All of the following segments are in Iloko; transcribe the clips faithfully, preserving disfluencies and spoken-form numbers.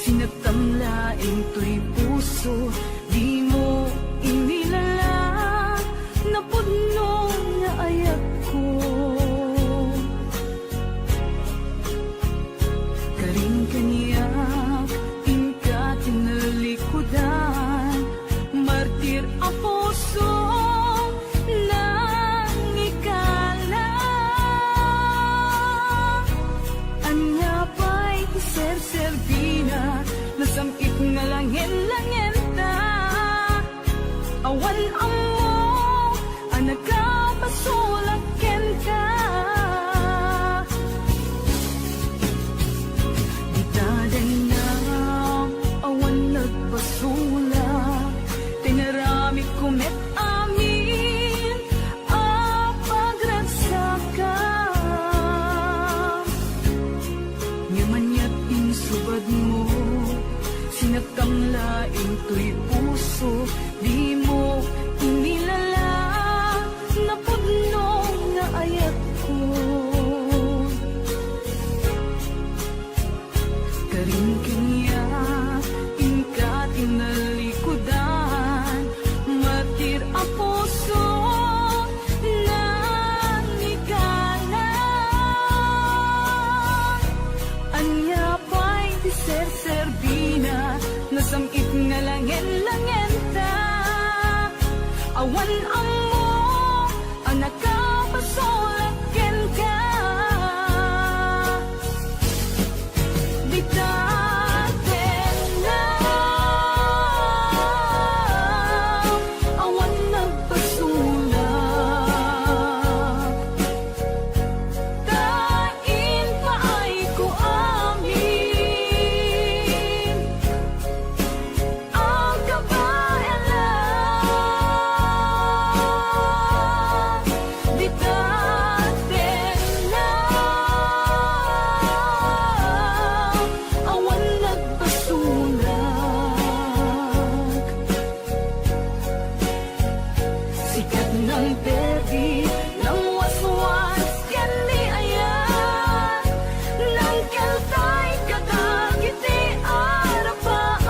Sinaktam laeng toy puso, dimo inilala, napudno nga ayatko. Karin kaniak, inka tinalikudan, martir a puso, nangikala. Ania pay ti serserbina, nasam-it nga langen-langenta. Awan ammo a nakabasolak kenka. Dita dengnam, awan nagbasolak, tinaramidko met amin a pagragsakam. Ngem aniat insubadmo, sinaktam laeng toy puso, dimo inilala, napudno nga ayatko. Karin kaniak, inka tinalikudan, martir a puso, nangikala. Ania pay ti serserbina, nasam-it nga langen-langenta. Awan ammo a nakabasolak kenka. Dita dengnam, awan nagbasolak, ta impaayko amin a kabaelan. Dita dengnam, awan nagbasolak. Sikat nang perdi, nang waswas ken ni ayat, nang keltay kadagiti arapaam.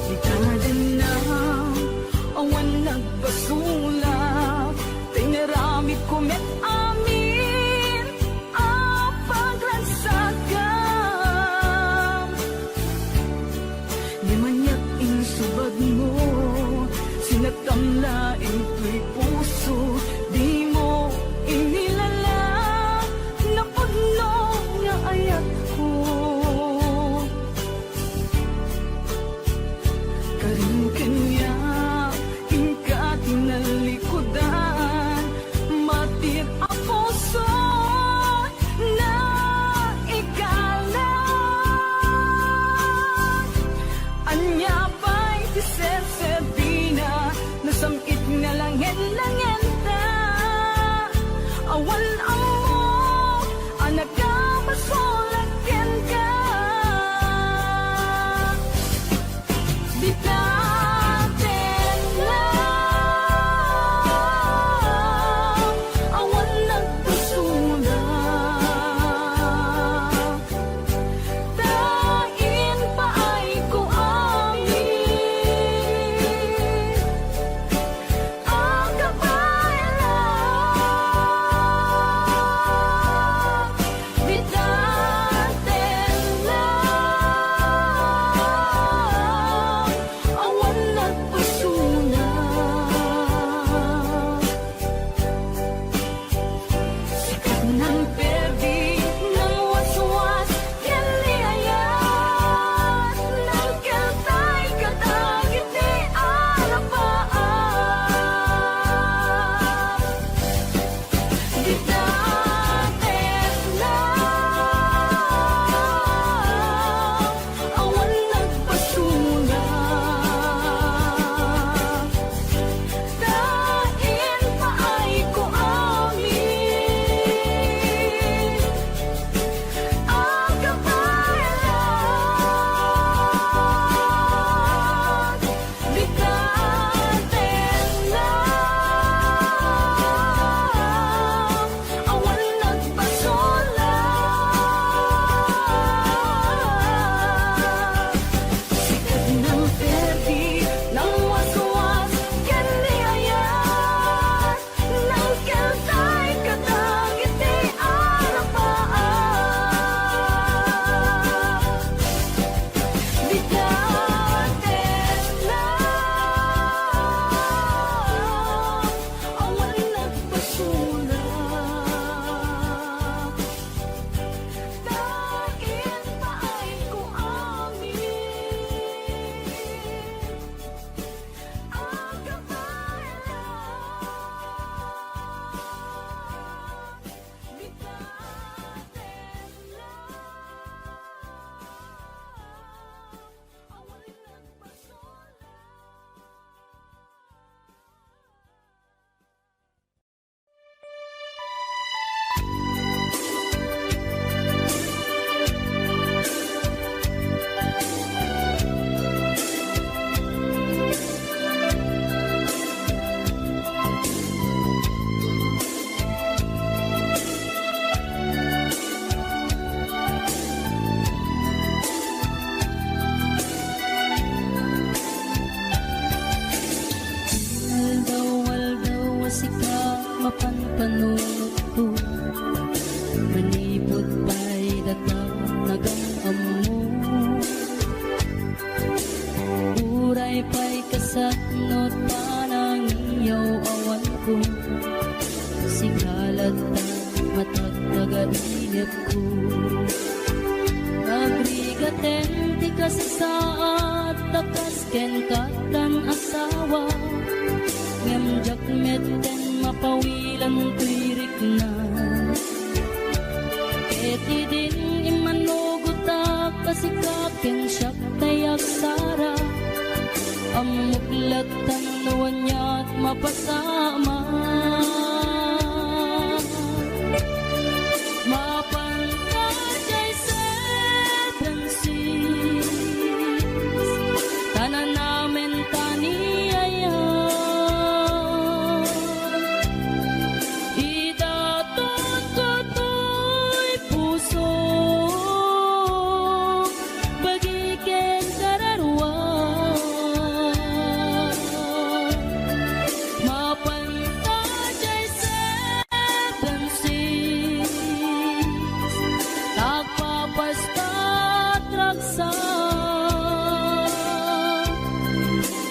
Ita dengnam, awan nagbasolak, ta inaramidko met amin a pagragsakam. Ngem aniat insubadmo, sinaktam laeng toy puso, dimo inilala, napudno nga ayatko. Karin kaniak, inka tinalikudan, martir a puso, naikala. Ania pay ti serserbina, nasam-it nga langen-langenta. Awan ammo a nakabasolak kenka. Dita dengnam, awan nagbasolak, ta impaayko amin a kabaelan. Nagrigaten ti kasasaad ta kas ken kattan asawa, ngem diak metten mapawilan toy rikna. Ket idin immanugotak a sika ken siak tay agsara, ammok lattan no aniat mapasamak. Mapan ta jay seven six, ta nanamen ta ni aya. Idatonko toy puso, bagi ken kararua. Mapan ta jay seven six, agpapastat ragsak.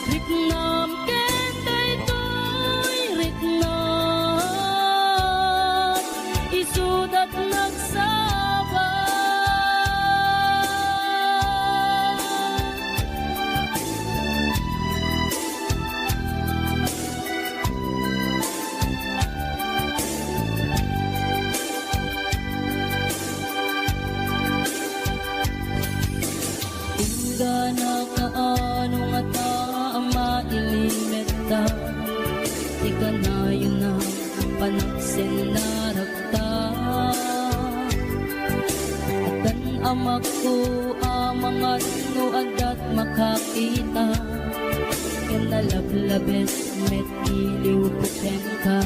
Riknam ken daytoy riknam, isudat nagsaba. Inggana kaano ngata a mailimetta ti kanayonna panagsennarakta. Addan amakko a mangan no addat makakita, ken nalablabes met iliwko kenka.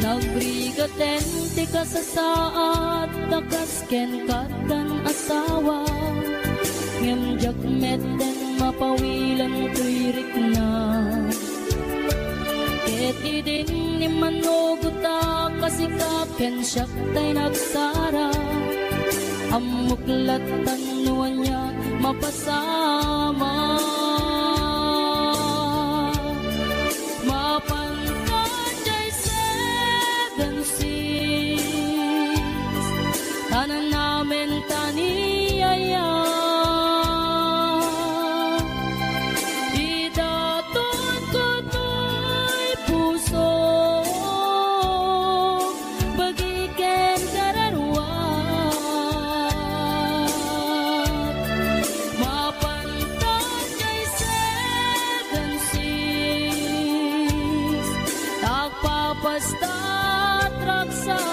Nagrigaten ti kasasaad ta kas ken kattan asawa, ngem diak metten mapawilan toy rikna. Ket idin immanugotak a sika ken siak tay nagsara, ammok lattan no ania mapasamak. Mapan ta jay seven six, ta nanamen ta ni aya. Idatonko toy puso, bagi ken kararua. Mapan ta jay seven six, agpapastat ragsak.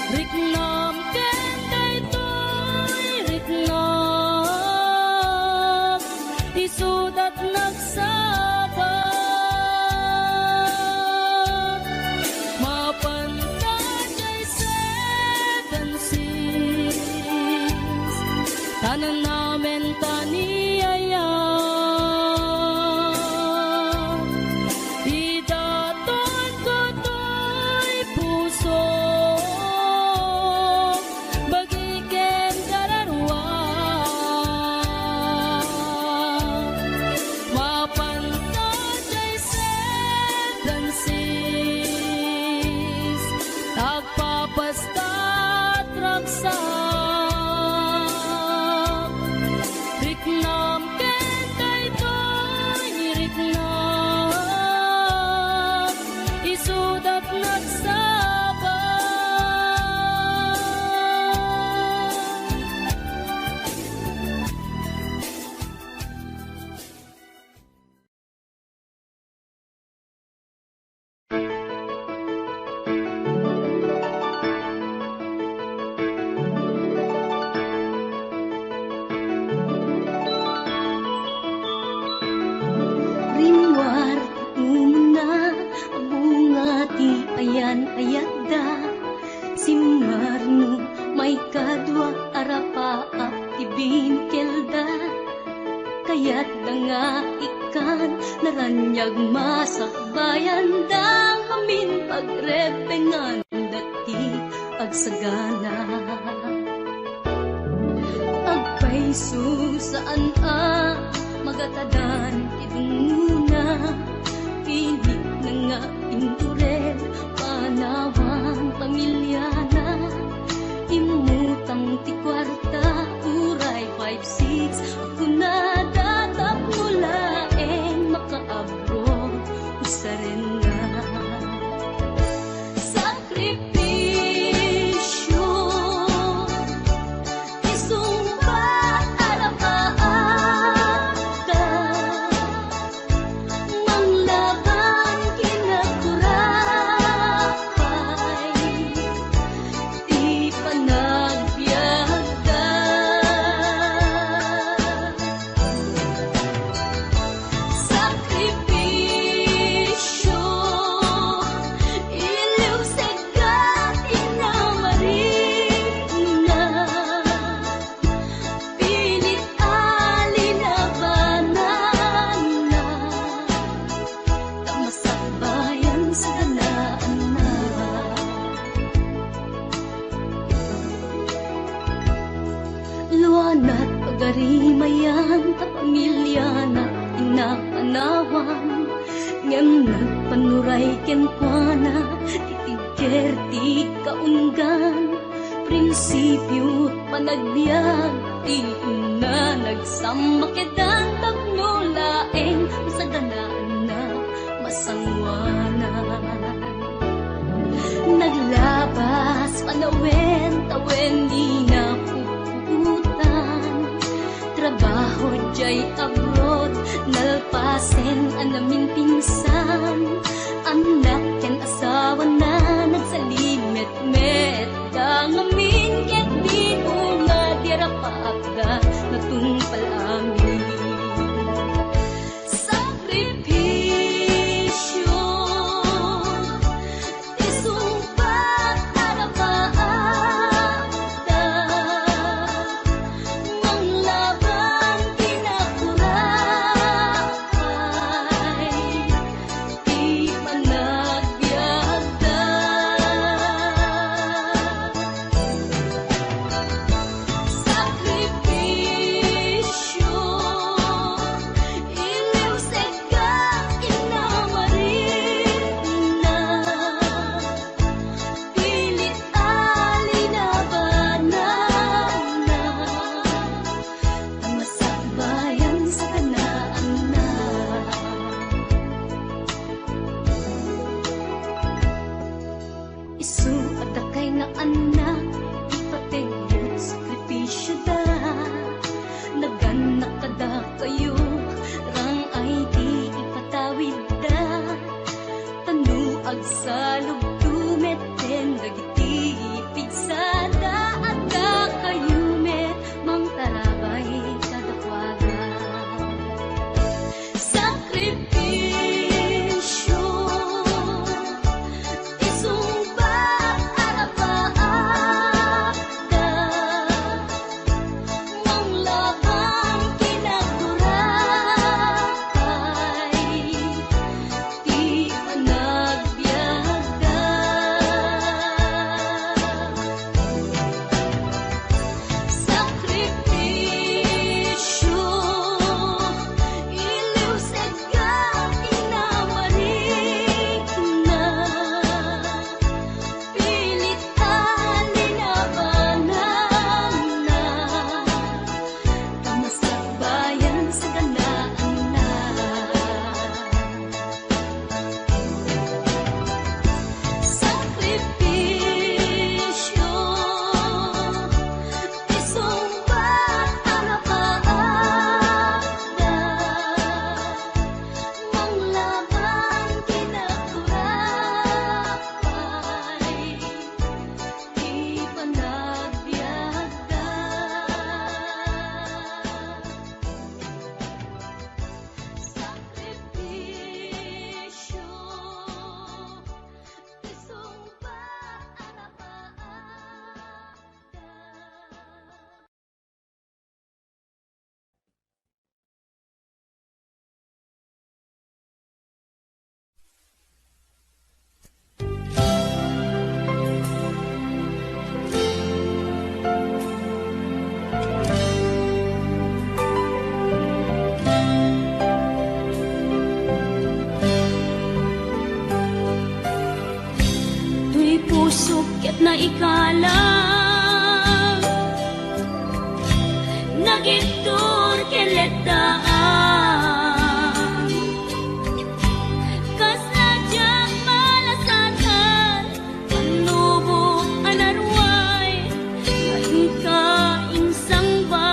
Riknam ken daytoy riknam, isudat nagsaba. Mapan ta jay seven six, ta nanamen ta ni aya. Idatonko toy puso, bagi ken kararua. Mapan ta jay seven six, agpapastat ragsak. Riknam ken daytoy riknam, isudat nagsaba. Rimmuar ti umuna a bunga ti ayan-ayatda. Simmarno maikadua a rapaap ti binkelda. Kayatda nga ikkan naraniag masakbayanda ngamin pagrebbenganda ti agsagana. Agpayso saan a magatadan ti dungngona, pinitna nga inturel, pan Narimayan ta pamiliana ti napanawan, ngem nagpanuray kenkuana ti tigger ti kaunggan. Prinsipio, panagbiag ti inna, nagsammakkedan tapno laeng masaganaanna masangoanan. Naglabas panawen-tawen, di napuputan. Trabaho diay abroad, nalpasen a naminpinsan. Annak ken asawana nagsalimetmet da ngamin, ket di unga di rapatda natungpal amin. Sakripisio, isungbat a rapaatda, manglaban kinakuraay ti panagbiagda. Sakripisio, iliwsek ken inna Marina, pilit a linabananna, masakbayan saganaanna. Isu a dakay nga annak, ipateg sakripisioda. Nagannak kadakayo, rang-ay ti ipatawidda. Tano agsalubto met ken dagiti pigsada, adda kayo met mangtarabay kadakuada. Sakripisio, isungbat a rapaatda, manglaban kinakuraay ti panagbiagda. Sakripisio, iliwsek ken inna Marina, pilit a linabananna, ta masakbayan saganaanna. Sakripisio, isungbat a rapaatda, manglaban kinakuraay ti panagbiagda. Sakripisio, isungbat a rapaatda. Toy pusok ket naikalang, nagittur ken letdaan. Kasla diak malasatan, pannubo a naruay, nga inka insangbay.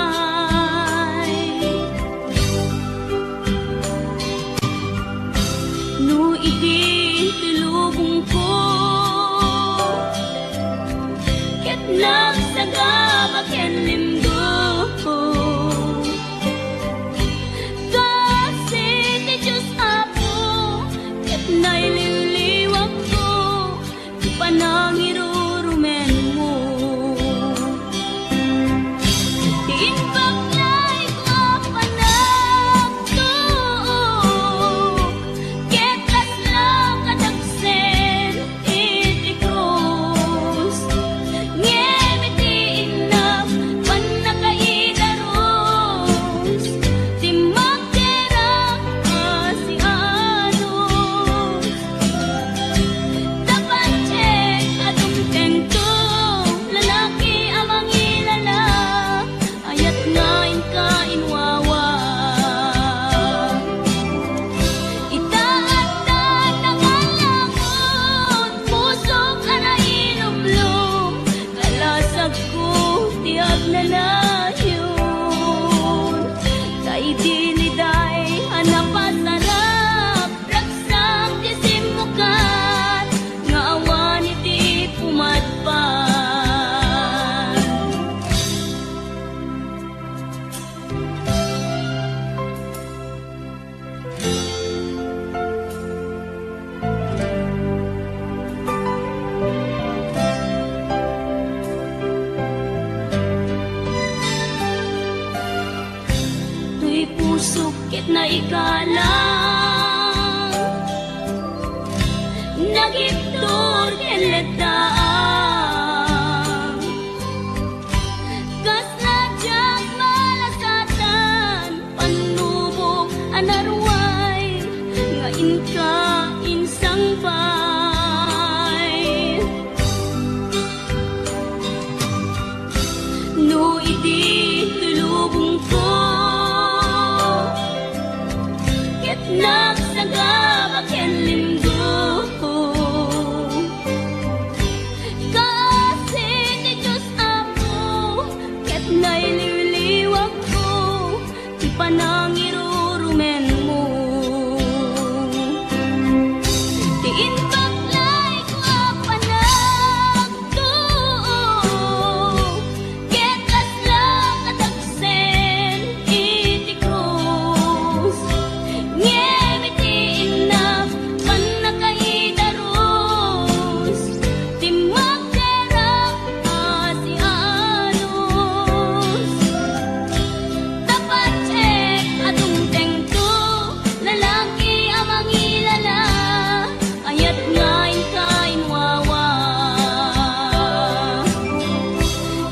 No idi ti lubongko, ket nagsagaba ken limgo, Ikalang nagibtur ken leddaan. Kasla diak malasatan, pannubok a naruay nga inka insangbay. No idi ti lubongko ket nagsagaba ken limgo, kaasi ti Dios, Apo, ket nailiwliwakko ti panangirurumenmo. Ti imbaklayko a panagtuo ket kasla kadagsen iti krus. Ngem iti innak pannakaidarus, timmakkerak a siaanus. Ta patgek a dumtengto, lalaki a mangilala, ayat nga inka inwawa.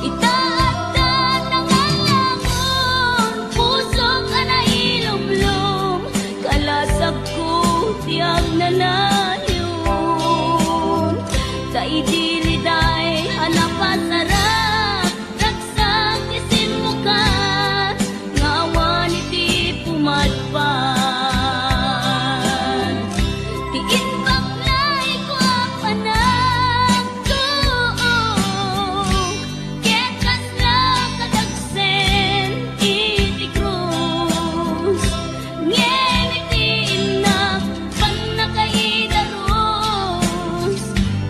Ita adda nangalangon, pusok a nailumlom, kalasagko ti agnanayon. Ta idi liday a napasarak, ragsak ti simmukat nga awan iti pumadpad. Ti imbaklayko a panagtuo ket kasla kadagsen iti krus. Ngem iti innak pannakaidarus,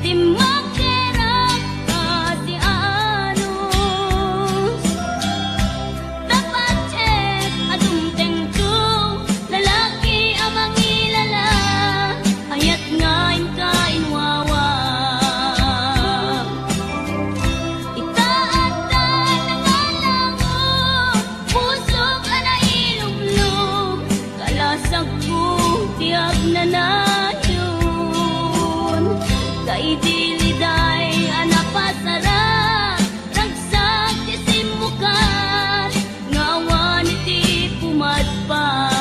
timmakkerak a siaanus. Ta patgek a dumtengto, lalaki a mangilala, ayat nga inka inwawa. Ita adda nangalangon, pusok a nailumlom, kalasagko ti agnanayon. Ta idi liday a napasarak, ragsak ti simmukat nga awan iti pumadpad.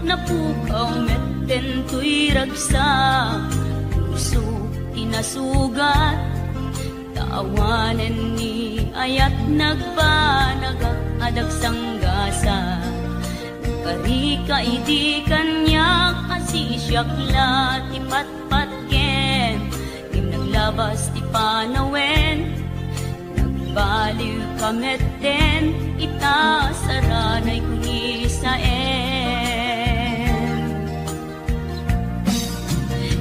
Napukaw metten toy ragsak, puso ti nasugat. Ta awanen ni ayat nagbanagak a dagsanggasat. Nagparika idi kaniak a sisiak la ti patpat ken ngem naglabas ti panawen. Nagbaliw ka metten ita saranay ko ni Saen.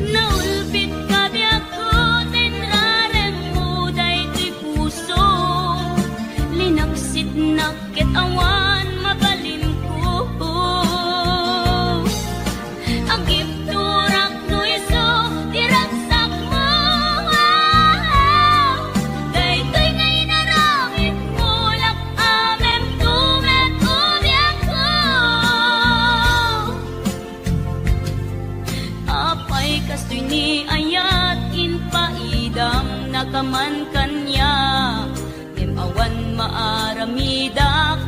Naulpit ka biagko, ten raremmo daytoy puso. Linaksitnak ket awan mabalinko. Agibturak no isu ti ragsakmo. Daytoy nga inaramidmo, lak-amem to met o biagko. Apay kastoy ni ayat, impaidam nakaman kaniak, ngem awan maaramidak.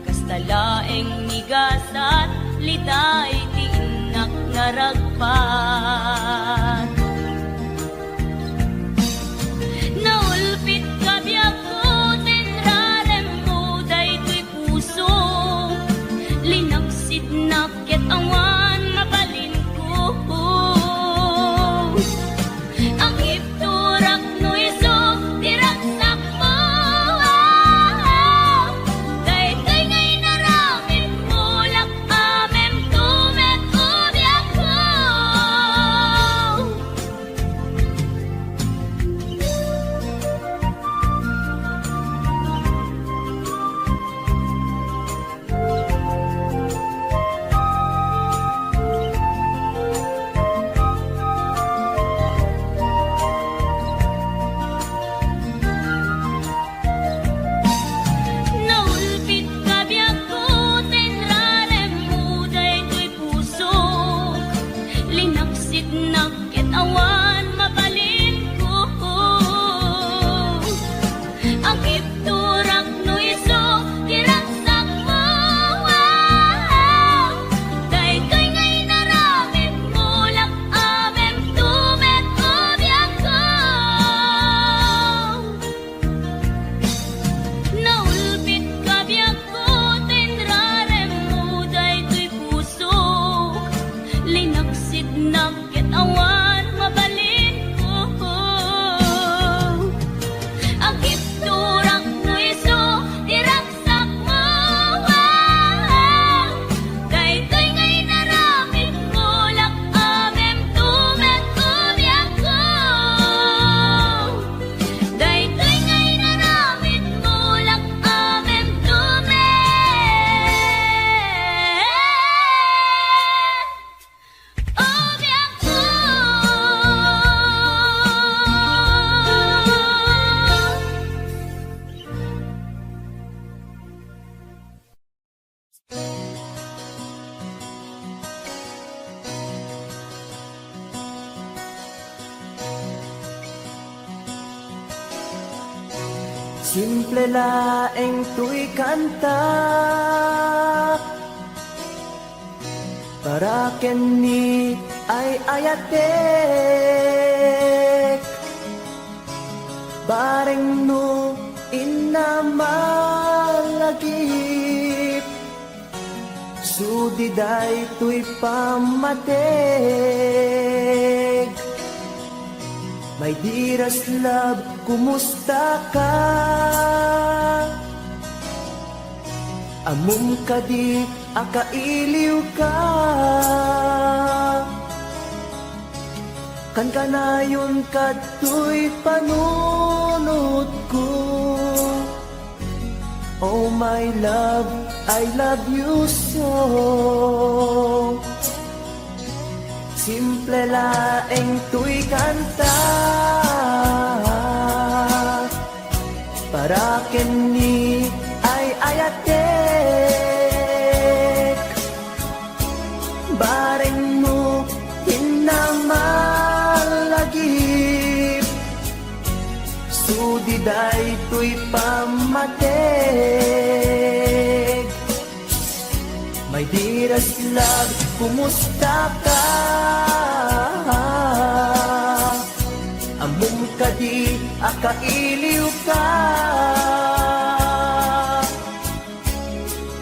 Kasta laeng ni gasat, liday ti innak nga ragpat. Naulpit ka biagko, ten raremmo daytoy puso. Linaksidnak ket awan mabalinko. Agibturak no isu ti ragsakmo. Daytoy nga inaramidmo, lak-amem to met o biagko. Naulpit ka biagko, ten raremmo daytoy puso. Linaksidnak ket awan mabalinko. Agibturak no isu ti ragsakmo. Daytoy nga inaramidmo, lak-amem to met o biagko. Naulpit ka biagko, ten raremmo daytoy puso. Linaksidnak ket awan mabalinko. Agibturak no isu ti ragsakmo. Daytoy nga inaramidmo, lak-amem to met o biagko. Daytoy nga inaramidmo, lak-amem to met o biagko. Simple laeng toy kanta para ken ni ay-ayatek. Bareng no inna malagip, sudi daytoy pammateg. My dearest love, kumusta ka? Ammom kadi a kailiw ka? Kankanayon kadtoy panunotko. Oh my love, I love you so. Simple laeng toy kanta para ken ni ay-ayatek. Bareng no inna malagip, sudi daytoy pammateg. My dearest love, Kumusta ka? Ammom kadi a kailiw ka?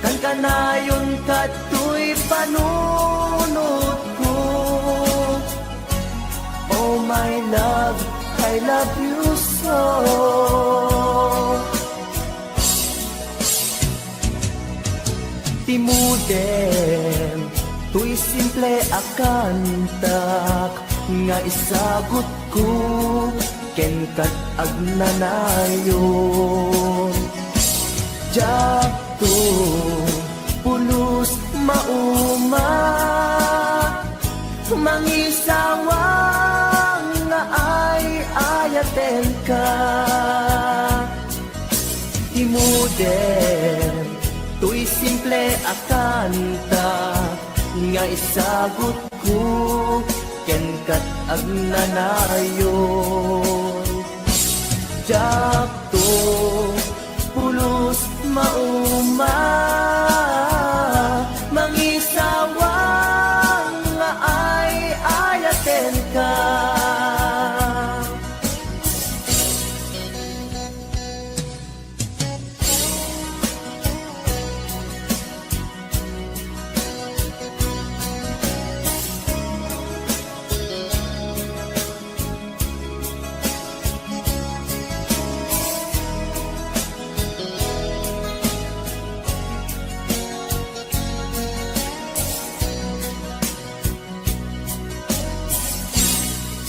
Kankanayon kadtoy panunotko. Oh my love, I love you so. Ti modem toy simple a kantak nga isagutko ken kat agnanayon. Diakto pulos mauma, mangisawang nga ay-ayatenka. Ti modem toy simple a kanta nga isagutko ken kat agnanayon. Diakto pulos mauma, mangisawang nga ay-ayatenka.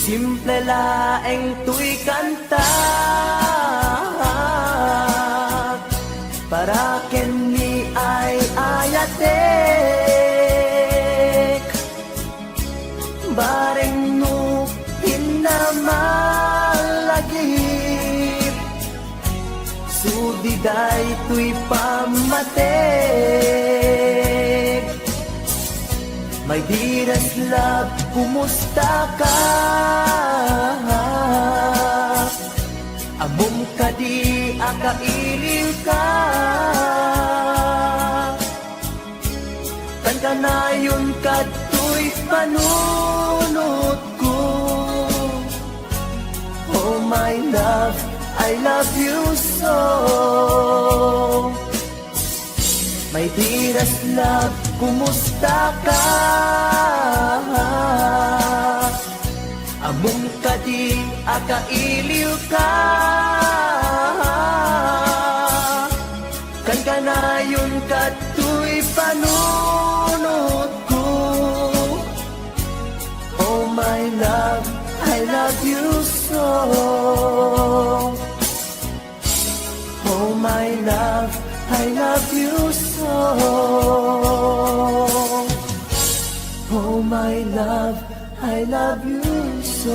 Simple laeng toy kanta para ken ni ay-ayatek. Bareng no pinnamallagip, sudi daytoy pammateg. My dearest love, kumusta ka? Ammom kadi a kailiw ka? Kankanayon kadtoy panunotko. Oh my love, I love you so. My dearest love, kumusta ka? Ammom kadi a kailiw ka? Kankanayon kadtoy panunotko. Oh my love, I love you so. Oh my love, I love you so. Oh my love, I love you so.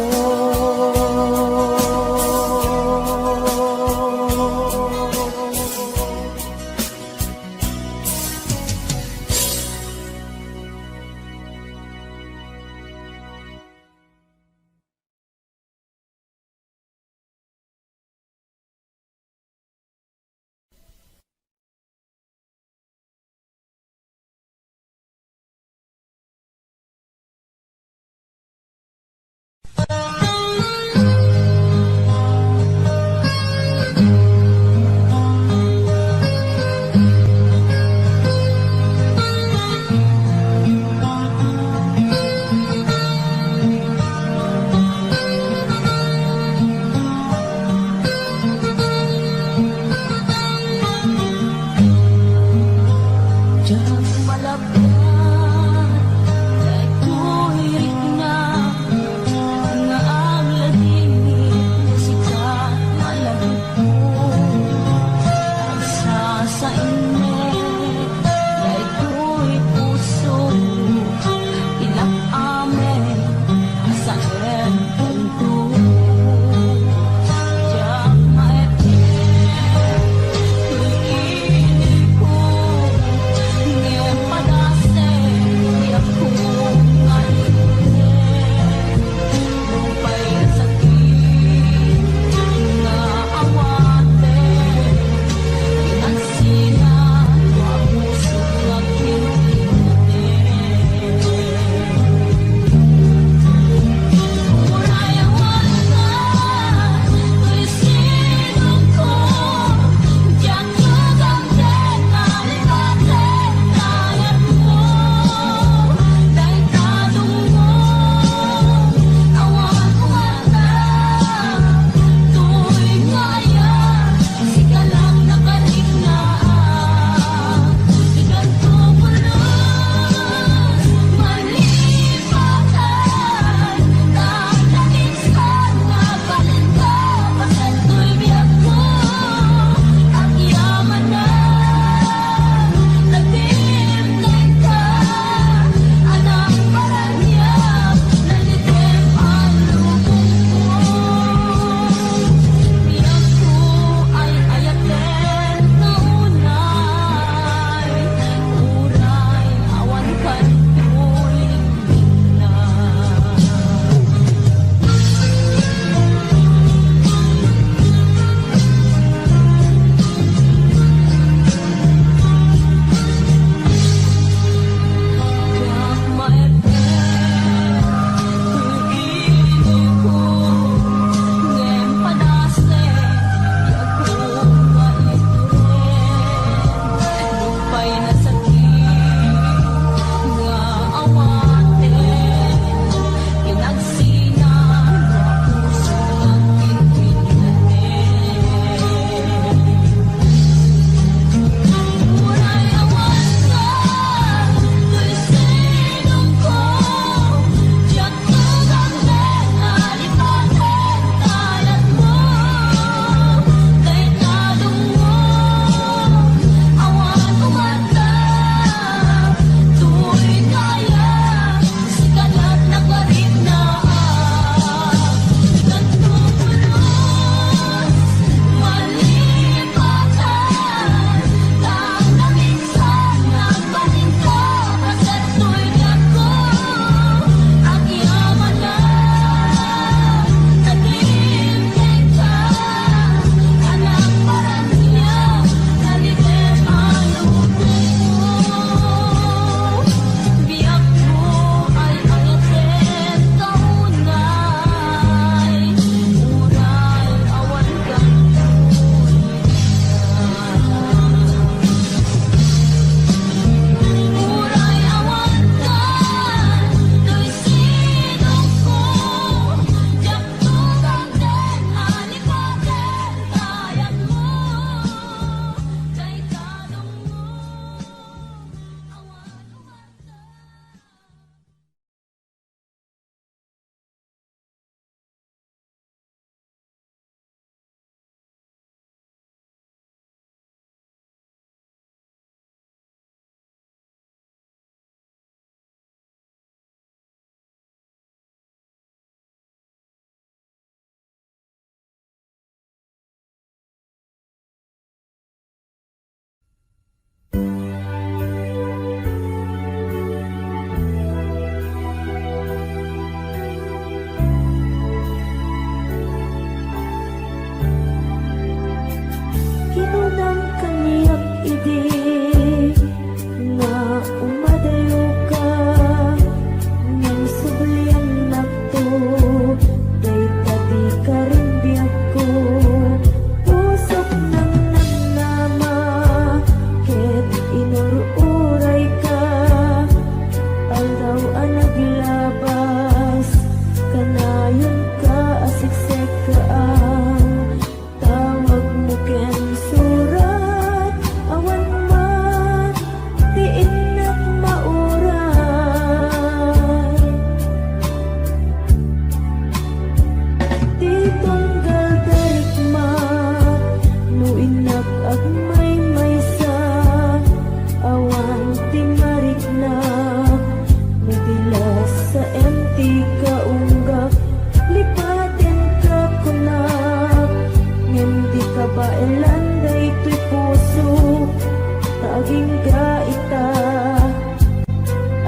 Ingga ita,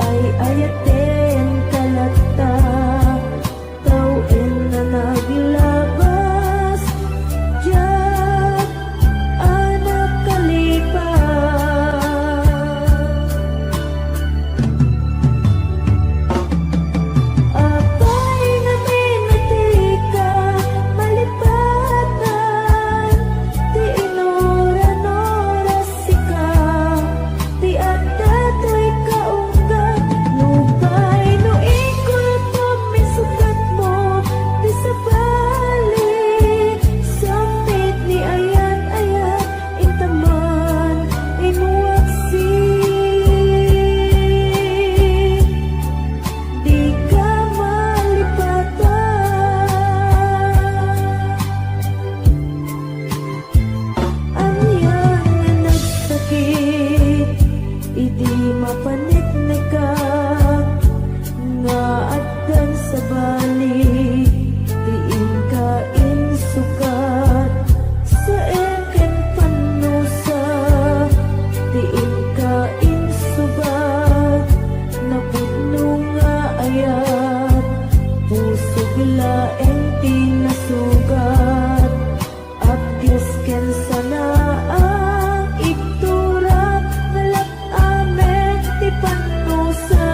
ay-ayatenka latta, tawen a naglabas, diak a nakalipat. Apay ngamin a dika malipatan ti inuran-oras sika ti adda toy kaungga. Nupay no ikulpam, isukatmo ti sabali, sampit ni ayat-ayat, intaman, inwaksi. Dika malipatan. Ania nga nagsakit idi mapaneknekak nga addan sabali ti inka insukat, saem ken pannusa ti inka insubat, napudno nga ayat, pusok laeng ti nasugat. Apges ken sanaang igtura, nalak-amek ti pannusa.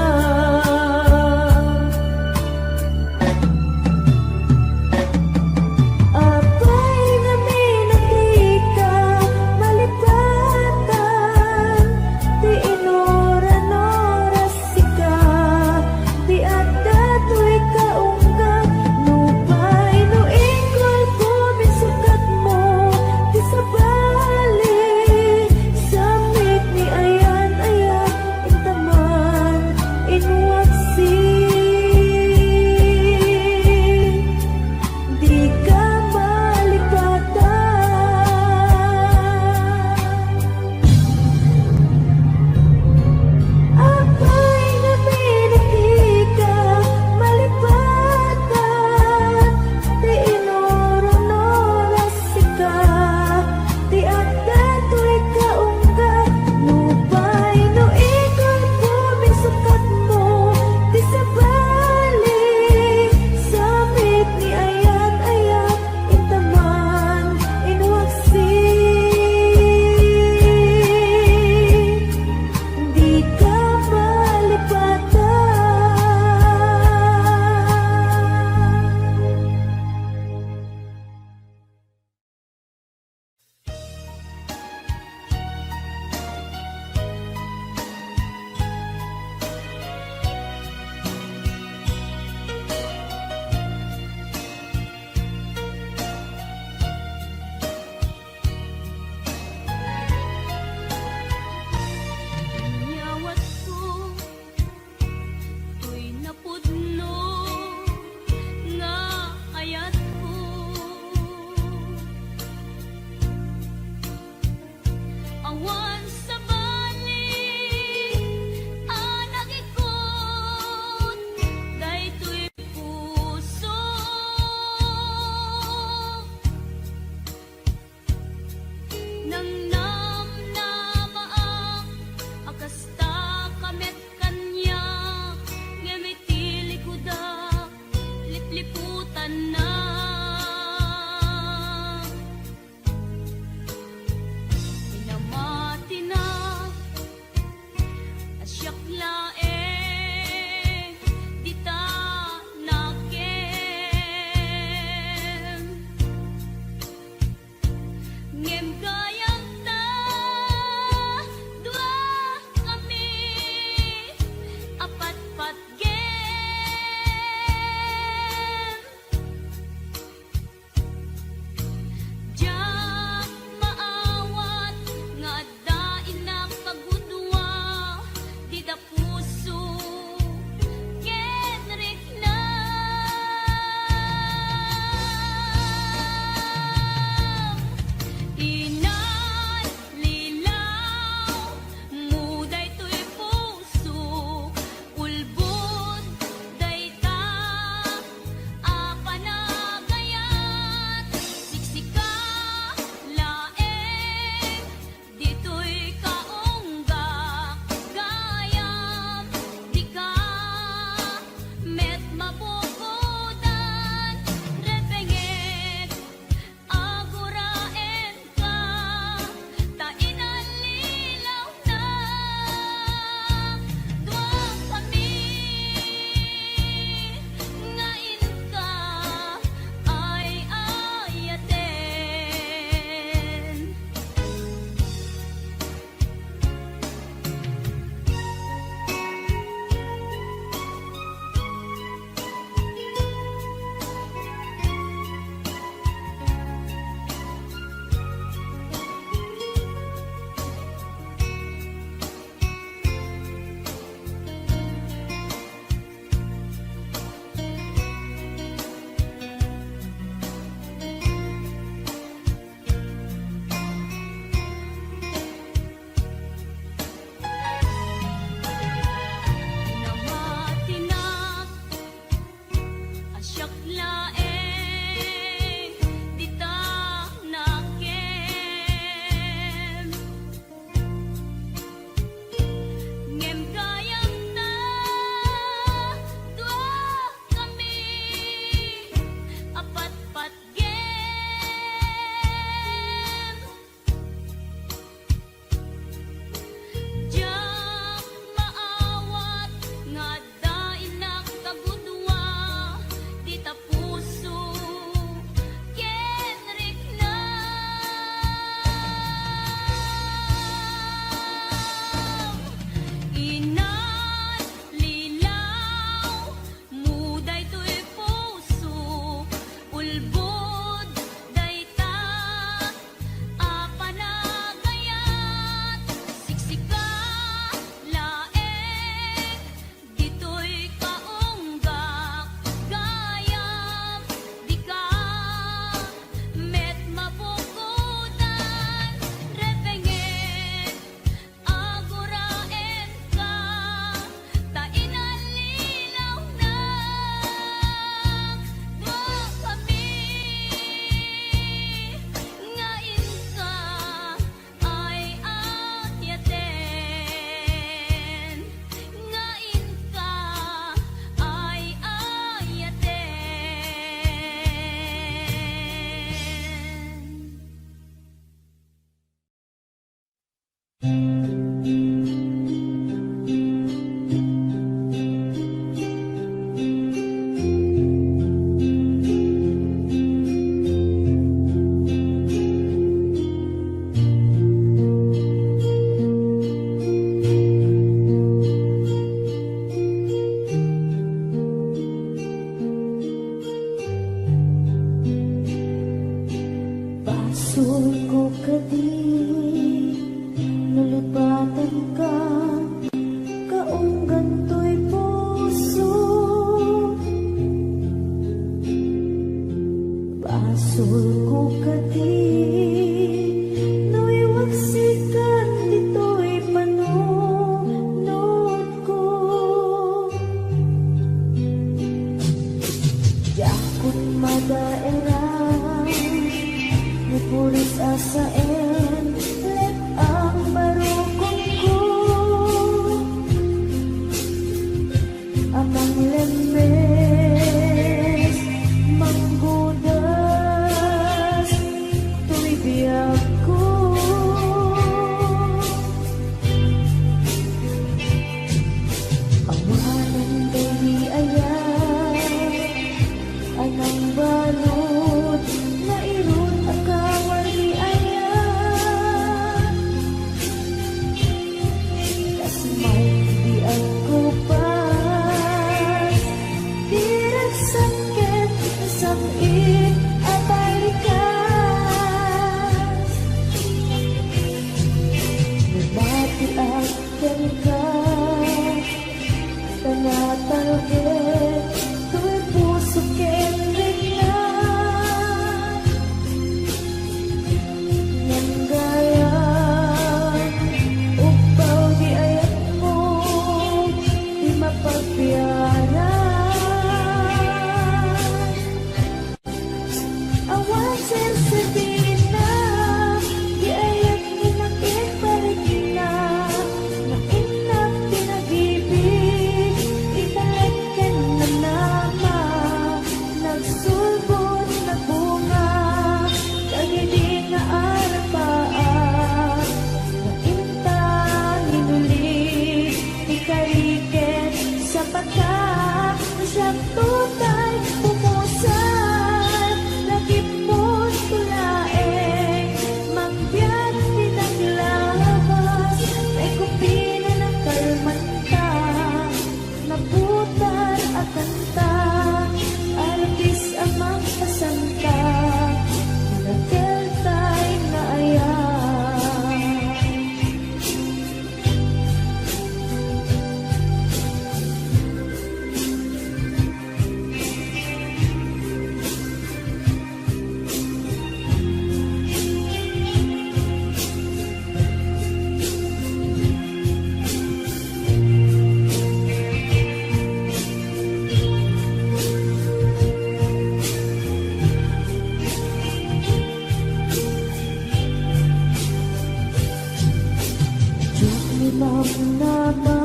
Ama,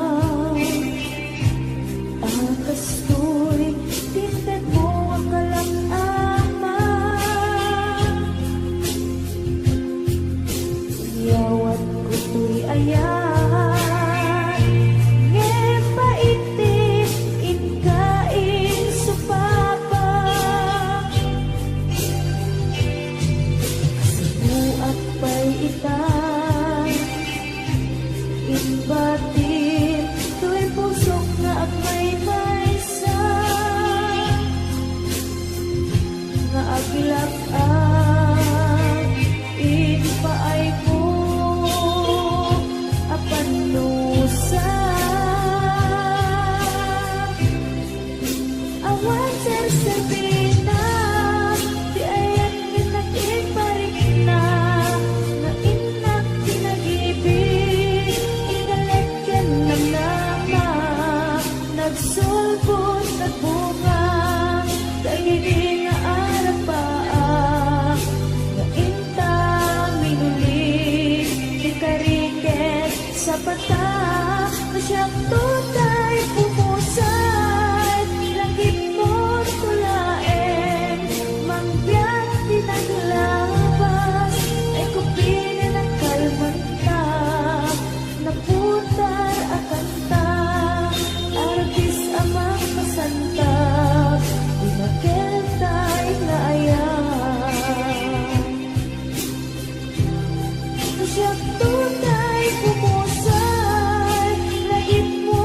a kastoy ti intedmo a kalang-ama. Inyawatko toy ayat, ngem paitim inka insupapa. Sibuak pay ita, imbatim toy pusok nga agmaymaysa, nga aglak-ak iti paaymo a pannusa. Awan serserbina ti ayat nga nagparikna, nga innak ti nagibig, inalek ken namnama, nagsulbod, nagbunga, dagidi nga arapaak, nga inta minuli ti kari ket sapata, no siak toy pumusay, langitmo to laeng, mangbiag ti naglabas, ay kupinen a kalmanta, naputar a kanta, artis a makasantab, dinakel tay nga ayat. Siak toy pumusay, langitmo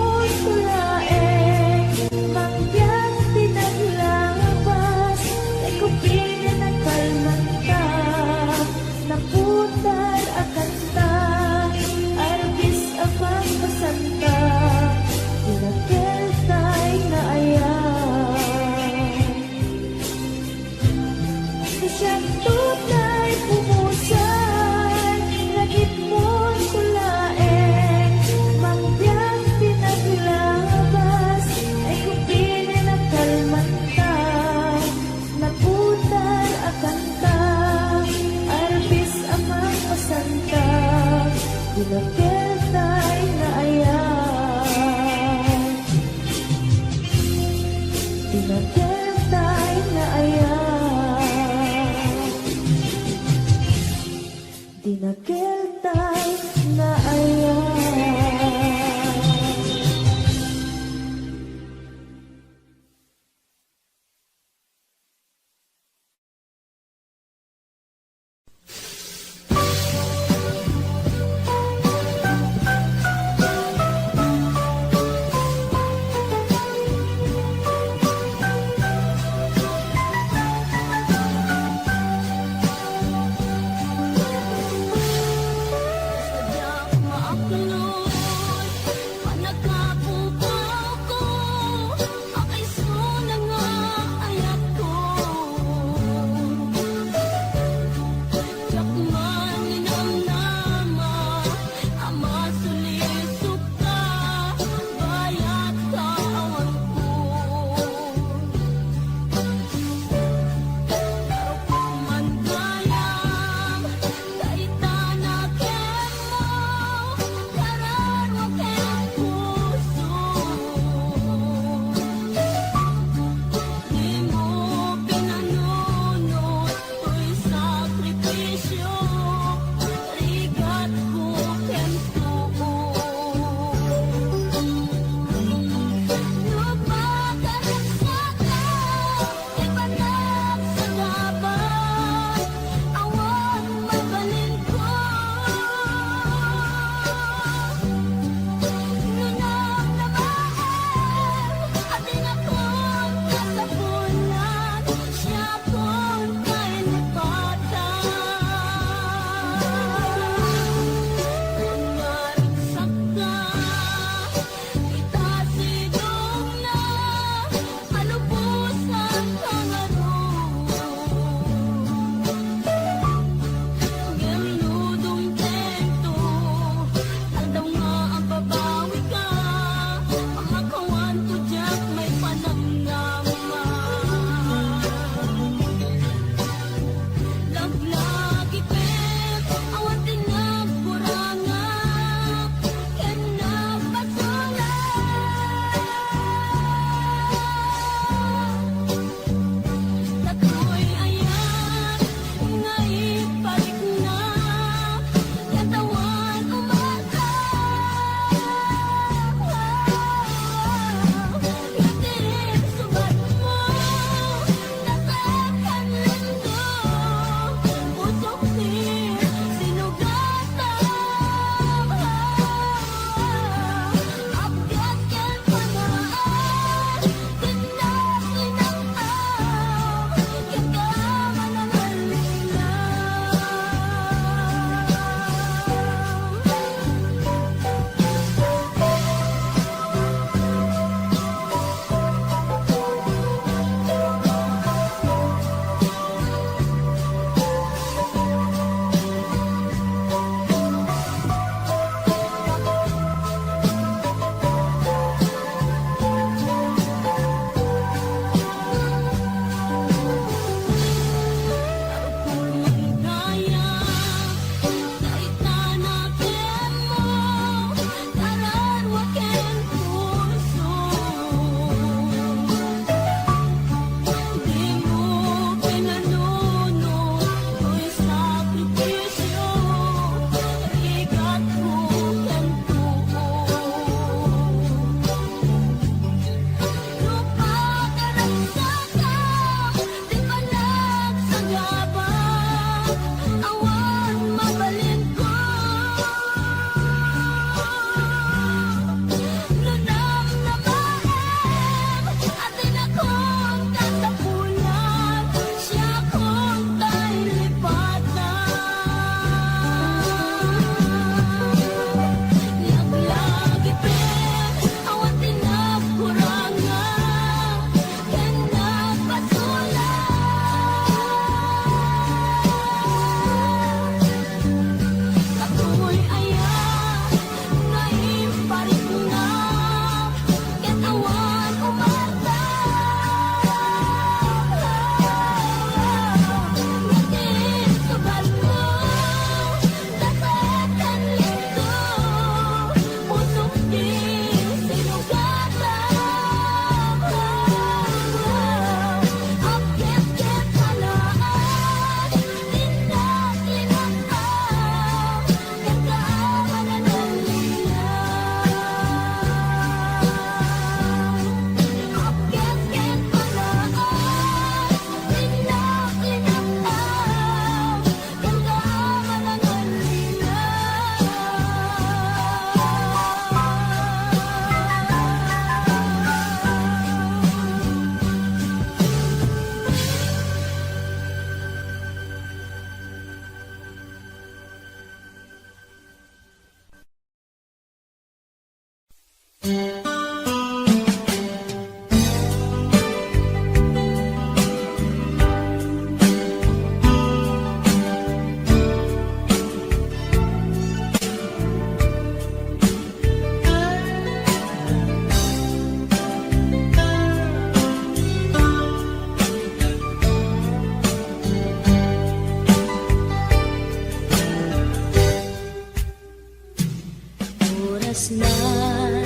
Nan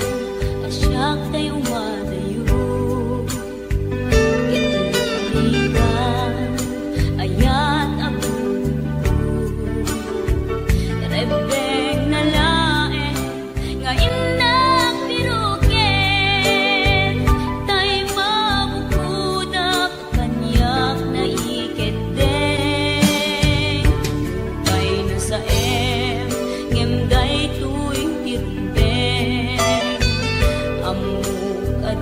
a siak tay umadayo, ket nagarigan, ayat a bugtong. Rebbengna laeng nga innak piruken, tay mabukodak kaniak naikeddeng. Kay nasaem, ngem daytoy ti rumbeng. Ammok a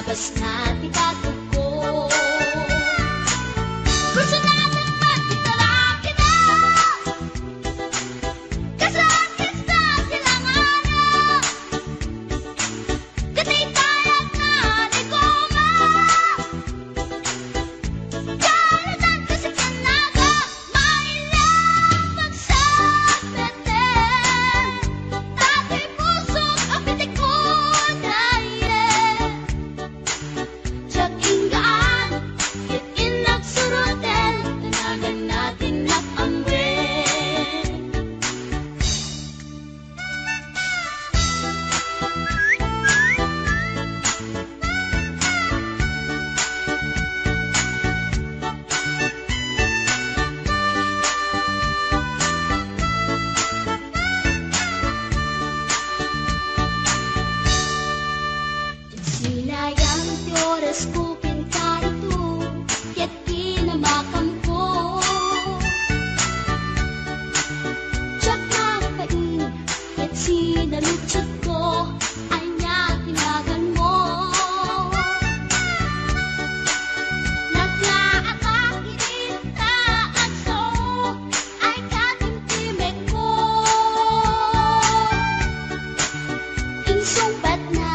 Kas na ti batogko. Personal naman ti talakida. Kas artista ti langana. Ket itayag na ni Goma. Kalutan kasi kanaga. Maila pagsapeten. Datoy pusok a pitik mo dayen. Diak inggaan, ket innak suroten, tanagan natin nak amwen. Sinayang ti orasko ken karito, ket kinamakamko. Diak nagpain, ket sinaludsodko, ania ti naganmo? Naglaaka iti taanso, ay katimtimekko. Insungbatna.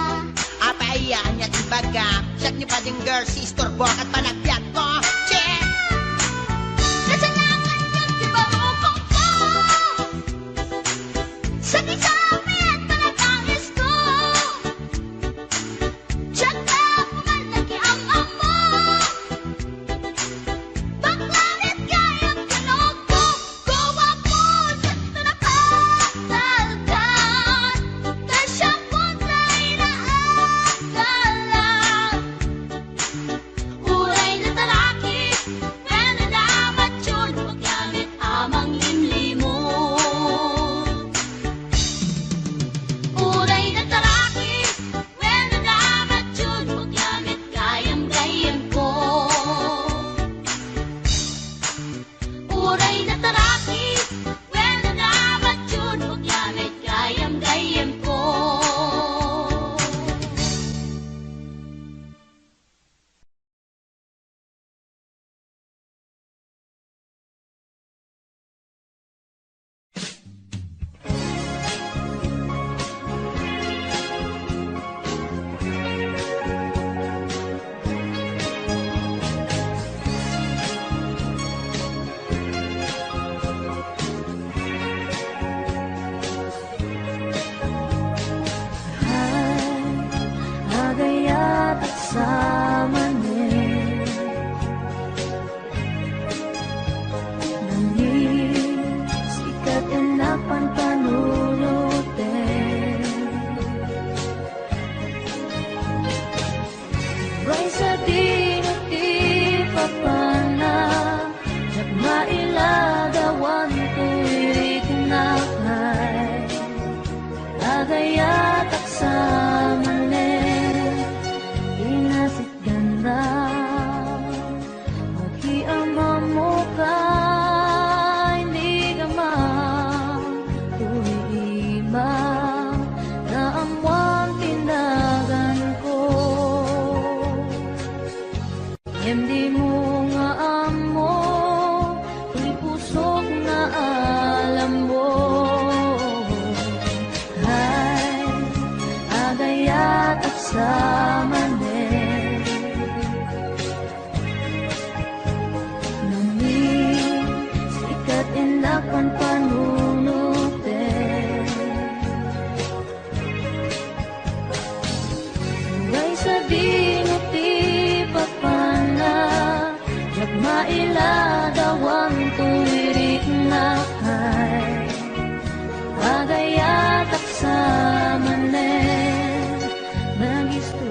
Apay aya, ania ti baga? Siak ni Bading Girl, si istorbo ket panagbiagko. Che! Kasalakan ket ti barukongko. Sakit sa amin, panagbangisko. Diak na kuman nakiam-ammo. Bakla met gayam ti lugko, guapo, sakto na patalkan. Kasya kontra inaagalan. Uray nataraki, wenno namatyon, bakla met a manglimlimon. Uray nataraki, wenno namatyon, bakla met gayam-gayamko. Uray nataraki, wenno namatyon, bakla met gayam-gayamko. Ay, agayatak sa manen. Nangin, sikat innak panpanunoten. Uray sadino ti papanna, diak mailadawan toy riknakay. Agayatak sa manen, inasit ganda. Agiamammo kay ni Gama, toy ima, naammoan ti naganko. Ngem dimo nga ammo, toy pusok naalammo. Ay, agayatak sa manen. Nangin, sikat innak panpanunoten. Uray sadino ti papanna, diak mailadawan toy riknakay. Agayatak sa manen, nagisto